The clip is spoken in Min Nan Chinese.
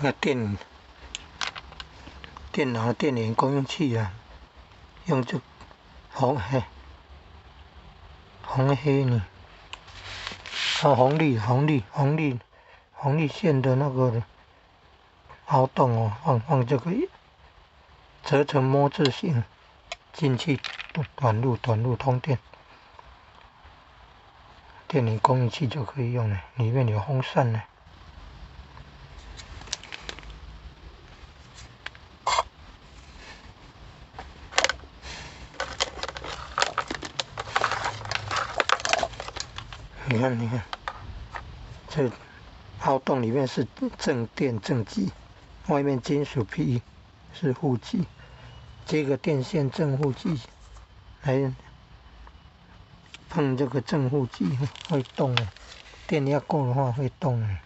個電腦的電源供應器啊，用這紅黑紅黑呢，啊紅綠紅綠紅綠紅綠線的那個凹洞哦，放放這個折成 ㄇ 字形進去短路通電，電源供應器就可以用了，裡面有風扇呢。你看，你看，這凹洞裡面是正電正極，外面金屬皮是負極，這個電線正負極來碰這個正負極會動的，電壓夠的話會動。